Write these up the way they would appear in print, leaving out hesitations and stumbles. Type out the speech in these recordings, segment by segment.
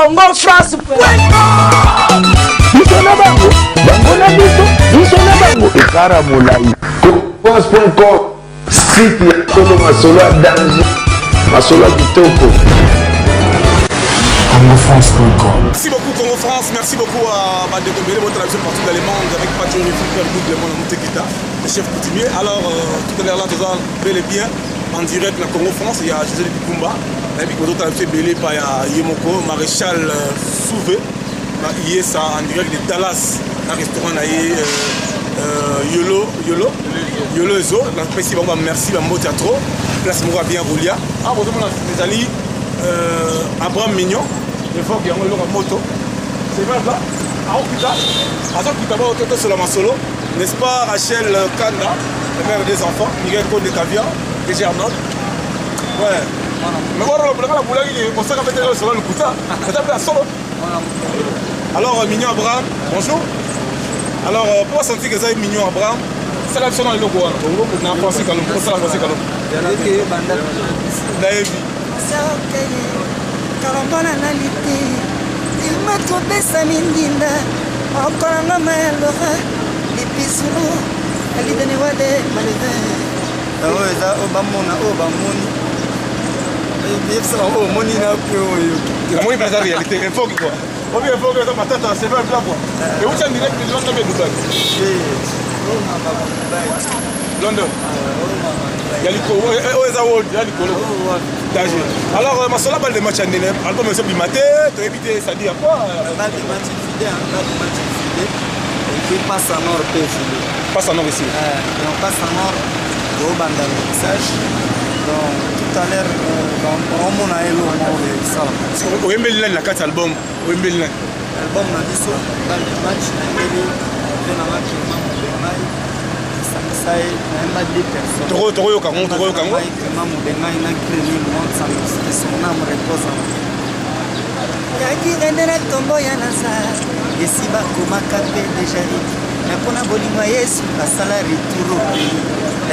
Congo France. Biso na bango, bango na biso, biso na bango, ekara molai. France.com, site ya solo, masolo ya danger, masolo ya kitoko. CongoFrance.com. Merci beaucoup Congo France, merci beaucoup à Bandeko Bele, votre télévision partout dans le monde avec Patrick Rifou, Double Mon Moutekita, le chef coutumier. Alors tout à l'heure là, tout ça bel et bien en direct na Congo France, il y a José Bikumba, et puis votre télévision Bele par Yemoko, Maréchal Souvé, il est en direct de Dallas, dans le restaurant na ye Yolo Yolo Yolo Ezo, napesi bango merci, bambote ya trop, place moko ya bien kolia. Ah, bozomona ezali Abraham Mignon, evoke yango eloko ya moto, c'est vrai là, aokita, azokita bao tosola masolo, n'est-ce pas? Rachel Kanda, la mère des enfants, Miguel Konde Caviar, DG Arnold. Ouais, mais wana lobulaka na bulaki mosaka mpe te, solo lokuta eza mpe ya solo. Alors Mignon Abraham, bonjour. Alors pour sentir que eza Mignon Abraham, sala biso na eloko wana na Francis Kalombo, osala Francis Kalombo, nayebi. Kalombola na lite ilma topesami ndinda okolanga mayalora lipisulu alidene wade maleve. Oyo eza oyo bamona, oyo bamoni, yebisa bango omoni na mpe oyo. Namoni mpenza réalité infoki quoi, obi infoki eza matata, c'est vrai pla quoi, euti en direct de Londres, Dubai, London ya likolo, oyo eza world ya likolo, danger. Alors masolo balle de match ya ndene, album ezobima te, toyebi te, c'est-à-dire quoi? Balle de match efide, balle de match efide et puis passe en or mpe efide. Passe en or ici. Donc passe en or tobanda mixage, donc tout à l'heure omona eloko moko esala. Oyembeli nani na kati ya album? Oyembeli nani? Album na biso balle de match, nayembeli mpe nanga Clément Mobengai, esangisa ye, nayemba deux personnes. Tokoyoka yango, tokoyoka yango. Clément Mobengai na Greni Monsa, que son âme repose en paix. Yaki rende na ntombo ya Lazare, esi bakomaka mpe deja riki me mpona bolingo ya Yesu asala retour au pays.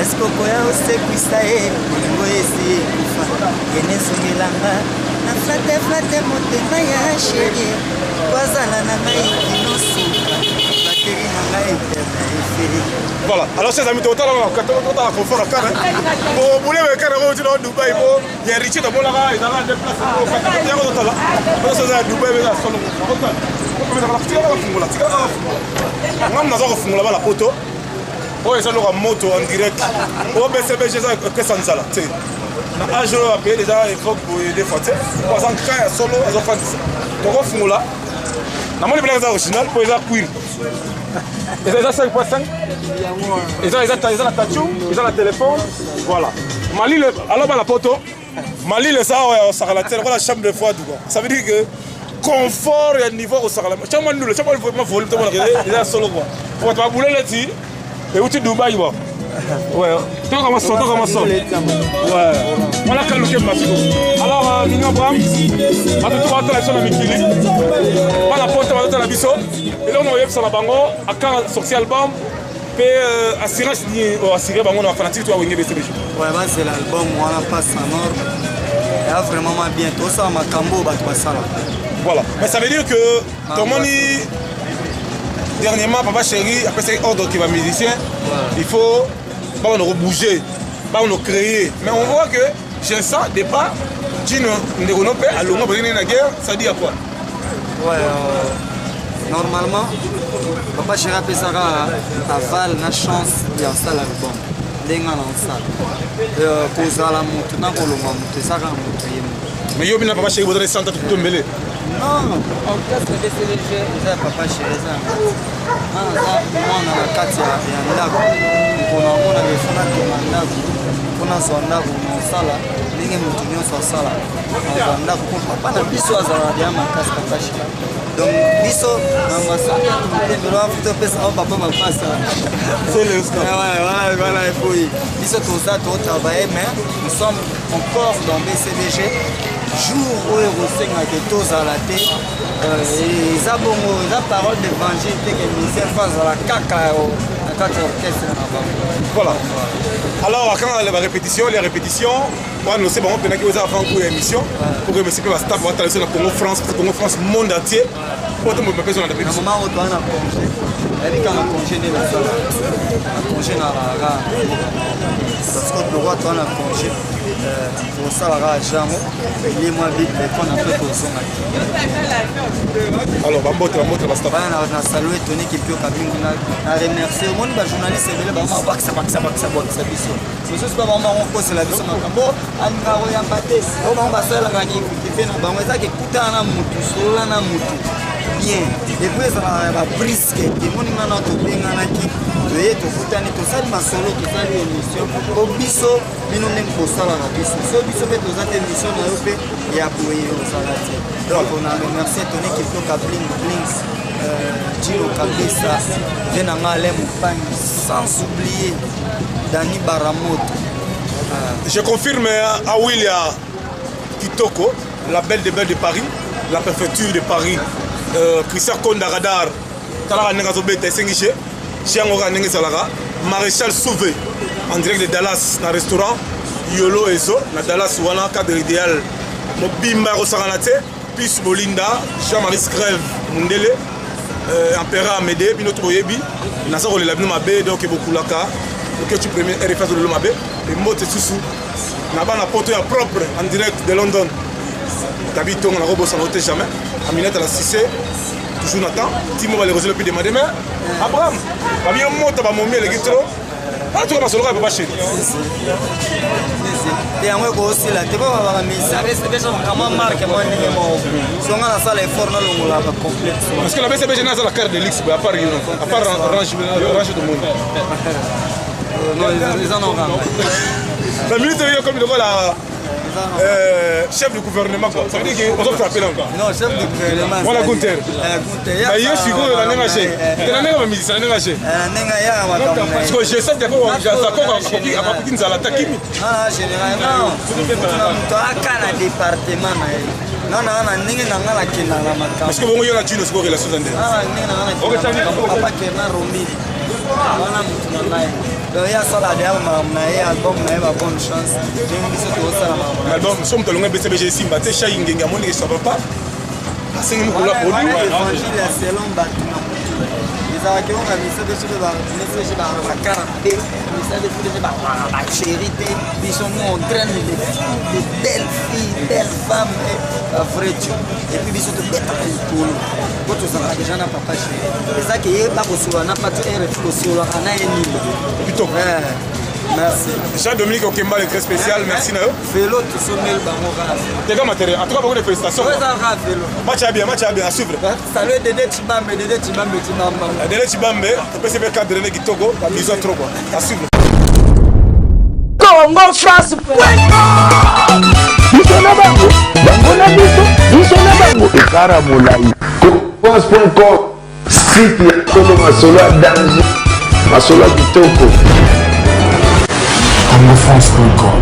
Eske okoya osekwisa ye? Bolingo esi ekufa, yene ezongelanga na flate flate motema ya chérie po azala na ngai kino suka, bateri na ngai éternel efeli. Voilà, alors chers amis, totala totala confort ya kare po bolebe kare oyo tina Dubai, po ya héritier tomonaka ezalaka nde place yango. Totala oyo eza ya Dubai, eza solo. Tikaka kofungola, tikaka kofungola, ngam naza kofungola bala poto. Oyo eza loka moto en direct oyo BCBG eza epesa nzala te na age oyo apaye déjà évoque boye deux fois te, po aza nka ya solo, azofandisa. Tokofungola, namoni bilaka eza original po eza cuir, eza 5.5, eza na tatu, eza na telefone. Voilà, malile. Alors bana poto, malile eza awa ya kosakala te lokola chambre de froide quoi. Ça veut dire que confort ya niveau kosakala chambre ndule, chambre ma volume tomonaka eza solo quoi, po bato babule neti euti Dubai ba. Ouais, tokama son, tokama son. Ouais, wana kaluke masiko. Alors Mignon Abraham, bato to batala biso na mikili, bana poto bazotala biso, eloko na oyebisa na bango akanga sorti album mpe assurance nini oassure bango na bafanatique to ya Wenge BCBG? Ouais, bazela album wana passe en or, eya vraiment ma bien, tosala makambo oyo bato basalaka. Voilà, mais ça veut dire que tomoni dernièrement papa chéri apesaki ordre ke bamusicien il faut babanda kobouger, babanda créer, mais on voit que Jensa départ Dino ndeko no mpe alongwa bazali na guerre, ça dit à quoi? Ouais, normalement papa chéri apesaka aval na chance ya osala album ndenge na osala. Kozala motu na kolongwa motu eza kaka motu ye motu. Mais yo bina papa chéri bozali santa tombele. Non, orchestre BCBG eza ya papa chéri, eza nga naza mwana na kati ya ndako. Mokolo namonaka efo natonga ndako, mpo nazwa ndako na osala ndenge moto nyonso asala, nazwa ndako mpo papa na biso azalaka deya makasi, papa chéri. Donc biso na masolo tembelo topesa o papa mapasa. Voilà, il faut biso toza totravailler, mais nous sommes encore dans BCBG. Jour oyo ekosengaka tozala te, eza bongo, eza parole d'évangile te ke musicien fo azala kaka na kati ya orchestre na bango. Voilà, alors akanga ba répétition, les répétitions. Oannonce bango mpenaki oza avant cours ya émission pour remercier mpe bastaff batala biso na Congo France, parce que Congo France, monde entier, po to mpe ezolanda mpe Na biso. Moment oyo toza na congé, nayebi kaka na congé nde nasala na congé na rara, parce que lokwa toza na congé, tosalaka ajango elie mwa bible mpona mpe kozonga te. Alors bambote, bambote na bastaff. Bana na salue Tony Kipio Kabingu, na remercier. Omoni bajournaliste ebele, bango bakisa bakisa bakisa bakisa biso, mosusu mpe bango bango kosela biso makambo, alingaka koyamba te. Oyo bango basalelaka kife na bango ezaki ekutana na mutu, solola na mutu bien, et puis ezalaka ya babriske. Emoni nga na tobenganaki, toye, tokutani, tosali masolo, tosali émission po biso bino ndenge bosalaka biso so biso mpe toza te, émission na yo mpe ya boye ozala te. Donc on a remercié Tony Kiptoka Bling Blings, Gino Kabisa ve na nga, Alain Mopangi, sans oublier Dani Baramoto. Je confirme à Willia Kitoko, la belle de belle de Paris, la préfecture de Paris, Christian Konda Radar, talaka ndenge azobeta, esengi che che yango kaka ndenge ezalaka. Maréchal Souve en direct de Dallas, na restaurant Yolo Ezo na Dallas wana, cadre idéal mobimba ya kosangana te. Puis Bolinda Jean-Marie Screve Mundele, empereur Amédée, bino to boyebi naza kolela bino mabe. Donc bokulaka Okeci premier RFA, azolelo mabe. Mbote susu na bana poto ya propre en direct de London, Gabi Tongo, nakobosana te jamais. Aminata la Cissé, toujours Nathan Timo baleroselo, puis demande mais Abraham babi yo moto bamomi eleki trop wana, tuka masolo kaka papa chéri. Te, yango ekosila te, po babaka misa mwa marke mwa ndenge moko. So nga nasala effort, nalongola bacomplexe. Parce que la BCBG naza la carte de luxe boye, à part yo, à part Range, Range de monde. Non, eza nokanga. La minute oyo comme lokola chef du gouvernement quoi, ça veut dire que ozo frapper là quoi. Non, chef du gouvernement. Voilà Gunther. Gunther. Ba yo sikoyo na ndenge che te, na ndenge bamisisa, na ndenge che. Ndenge yaka makambo na ye. Parce que je sais que akoki, akoki nzala ta kimi. Ah, général, non, moto na moto aka na département na ye. Nga na na ndenge na nga nakendaka makambo. Parce que bongo yo na Jino sikoyo relation za ndenge. Ah, ndenge na nga nakendaka makambo, papa Kerna Romili wana motu na ngai. Donc ye asala deya makambo na ye, album na ye, ba bonne chance, ndenge biso tozosala makambo na Album so moto alonga BCBG esimba te, Shai Ngenge amoni ke ça va pas, asengi mokolo ya wana. Produit. Évangile ya selon bato na motu ezalaki onga misa biso mpe bamessage bakara mabe, misa biso mpe bachéri te. Biso, nous on traîne les filles, de belles filles, belles femmes, bavrai Dieu. Et puis biso tobetaka likolo po tozalaka déjà na papa chéri, ezaki yeba kosolola na pati rf, kosololaka na ye nini. Kitoko. Merci. Jean-Dominique Okemba, le très spécial, merci na yo. Velo tosomeli bango kaka. Teka matériel, en tout cas beaucoup de félicitations. Eza kaka velo. Match ya bien, match ya bien, à suivre. Salut Dede Chibambe, Dede Chibambe Chibamba. Dele Chibambe, topesi mpe cadre ne kitoko, bisous trop quoi, à suivre. Congo France. Biso na bango, bango na biso, biso na bango ekara molai. France.com, site ya solo, masolo ya danger, masolo ya kitoko. congofrance.com.